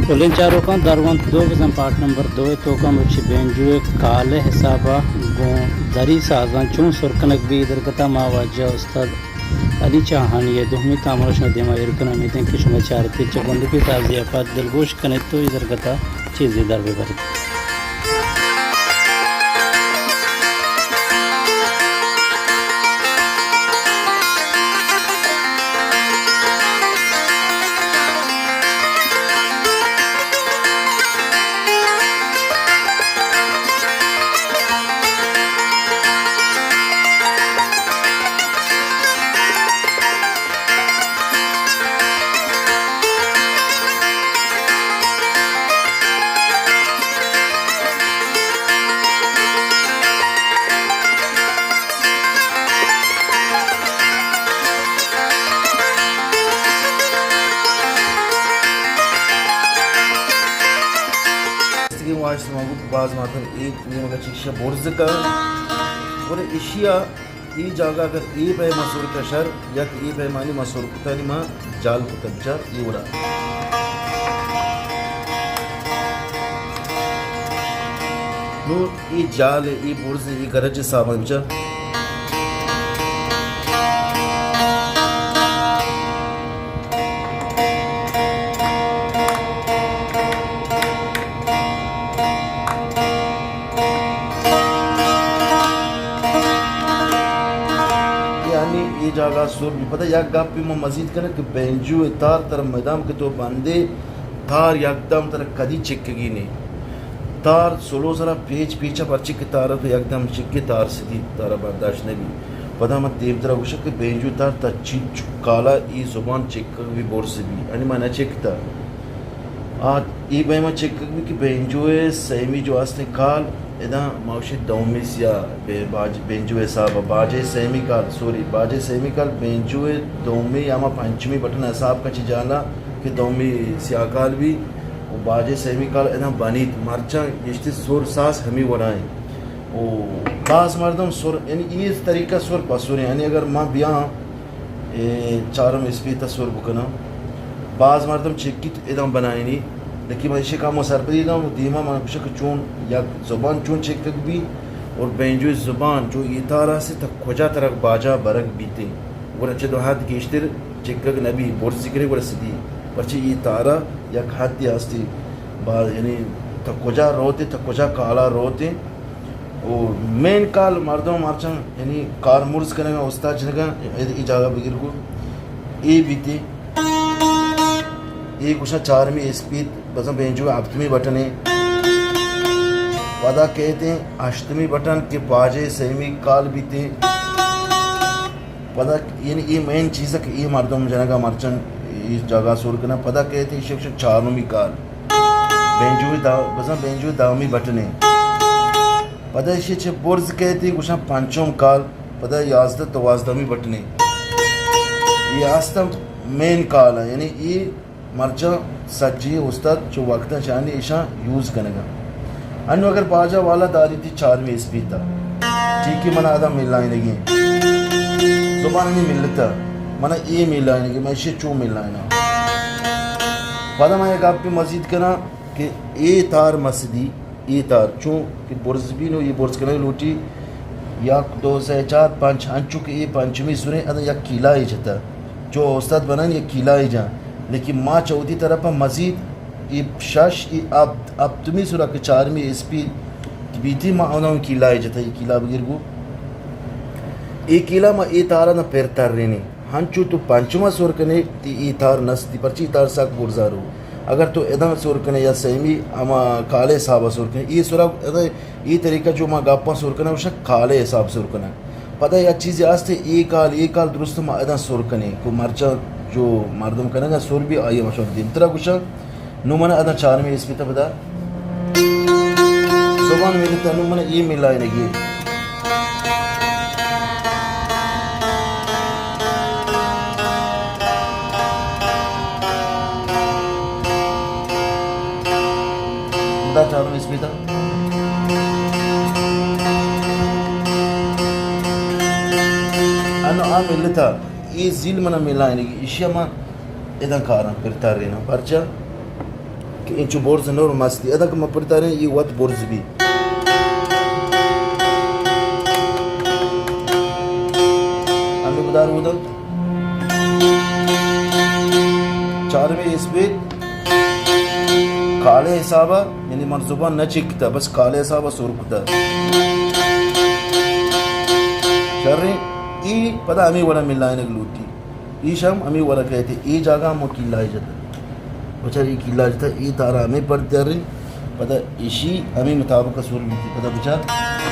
گلیں چاروکاں، درونت دو بزاں پارٹ نمبر دو ءِ توکا مرچی بینجو ءِ کال ءِ حسابا گوں دری سازاں چون سر کنگ بی، اے درگتا ما واجہ استاد علی چاہانی ءِ دومی تامر شما دیما ایر کناں۔ امیت انت کہ شما چارت ئے، چہ گونڈکیں سازے ءَ پد دلگوش کن ات ءُ اے درگتا چیزے در بہ بر ات۔ دیگہ واش ما گو باز ماتن ایک نیمگا چیشا برز کا۔ اور اشیا ای جاگہ اگر ای پیما سر کشر یا کہ ای پیمانی ما سر کتانی ما جال کتن چا ای وڑا۔ نو ای جال، ای برز، ای گرج صاحبان چا۔ یعنی اے جاگہ سر بی۔ پدا یک گپے من مزید کناں کہ بینجو ءِ تار ترا مدام کہ تو بندے، تار یکدم ترا کدی چکگی نے۔ تار سلو سرا پیچ پیچا پرچے کہ تار تو یکدم چکے، تار سدی، تارا برداشت نہ بی۔ پدا من دیمترا گوشاں کہ بینجو تار تا چنچو کالا ای زبان چکگ بی، برز بی۔ یعنی من نہ چکتا۔ آ، اے پیما چکگ بی کہ بینجو ءِ سیمی جو استیں کال، ادا ما گوشیں دومی سیا بے-، باج-، بینجو ءِ حساب ءَ، باجے سیمی کال، سوری، باجے سیمی کال بینجو ءِ دومی یا ما پنچمی بٹن ءِ حساب کا چہ جالا کہ دومی سیا کال بی و باجے سیمی کال ادا بنیت، مرچاں گیشتر سر ساز ہمی وڑا ایں۔ و باز مردم سر، یعنی اے طریقہ سر پسوریں، یعنی اگر ما بیاں اے چارم اسپیت ءَ سر بکناں۔ باز مردم چکیت اداں بنائینی، لیکن من ایشی کامو سرپدی داں و دیما من گوشاں کہ چون یک زبان چون چکگ بی اور بینجوی زبان چو اے تار است تا کجا ترا باجا برگ بیتیں۔ گڑا چہ دو حد گیشتر چکگ نبی، برزی کرے گڑا سدی۔ پرچہ اے تارا یک حدی ہستی، باز یعنی تا کجا روتے، تا کجا کالا روتے۔ و مین کال مردم مرچاں یعنی کارمرز کنگا، استاد جنگا، اے، اے جاگہ بگر گو۔ اے بیتے۔ اے گوشاں چارمی اسپیت، بزاں بینجو ہپتمی بٹنے۔ پدا کہتے ہیں ہشتمی بٹن کہ باجے سیمی کال بیتے۔ پدا یعنی اے مین چیز کہ اے مردم جنگا مرچاں اے جاگہ سور کناں۔ پدا کہتے ہیں شکش چارمی کال۔ بینجوی دا-، بزاں بینجوی دامی بٹنے۔ پدا ایشی چہ برز کئیت، گوشاں پنچم کال، پدا یازدہ دوازدہمی بٹنے۔ اے آستہ مین کال ہے، یعنی اے مرچاں سجی استاد چو وقتا چانی ایشاں یوز کنگا۔ انو اگر باجا والا داری تی چارمی اسپیتا، ٹھیک ہے، منا ادا ملائنگی۔ زبان نہیں ملتا، منا اے ملائنگی، میں ایشی چو ملائنا۔ پدا میں ایک آپ پہ مزید کنا، کہ اے تار مسدی، اے تار چون کہ برز بی نو، اے برز کنگ لوٹی، یک، دو، سے، چار، پنچ، انچو کہ اے پنچمی سریں، ادا یک کیلائے جتا۔ جو استاد بنان یک کیلائے جان، لیکن ما چہ وتی طرفا مزید اے شش، اے ہپت، ہپتمی سرا کہ چارمی اسپیت بیتی، ما اونا کیلائے جتا، اے کیلا بگیر گو۔ اے کیلا ما اے تارا نہ پر ترینی۔ ہنچو تو پنچما سر کنے، تی ای تار نستی، پرچی ای تار سک برزا رو۔ اگر تو اداں سر کنے یا سیمی ہما کالے حسابا سر کنے، ای سرا ادا ای طریقہ جو ما گپاں سر کنا، گوشا کالے حساب سر کنا۔ پدا یا چیزے آستے، ای کال، ای کال درست ما اداں سر کنے، کو مرچا جو مردم کنگا سر بی، آئی ما شما دیمترا گوشا۔ نوں من ادا چارمی اسپیتا پدا۔ زبان میلتا، نوں من اے میلائنگی۔ دا چارمی اسپیتا۔ انو آ میلتا، اے زیل منا میلائنگی، اشیا ما اداں کاراں پر تریناں۔ پرچا؟ کہ انچو برز نور مستی۔ ادا کہ ما پر تاریں، ای وت برز بی۔ ہمیں بدار بودن۔ چارمی اسپیت کالے حسابا، یعنی من زبان نہ چکتا، بس کالے حسابا سر کتا۔ شریں، ای پدا ہمیں وڑا ملائنگ لوٹی۔ ایش ہم ہمیں ورگ ء تہ اے جاگہ ہم کیلائے جتہ۔ بچار اے کیلائے جتہ، اے تارا ہمیں پر تریں، پدا ایشی ہمیں مطابق سر بیتی۔ پدا بچار۔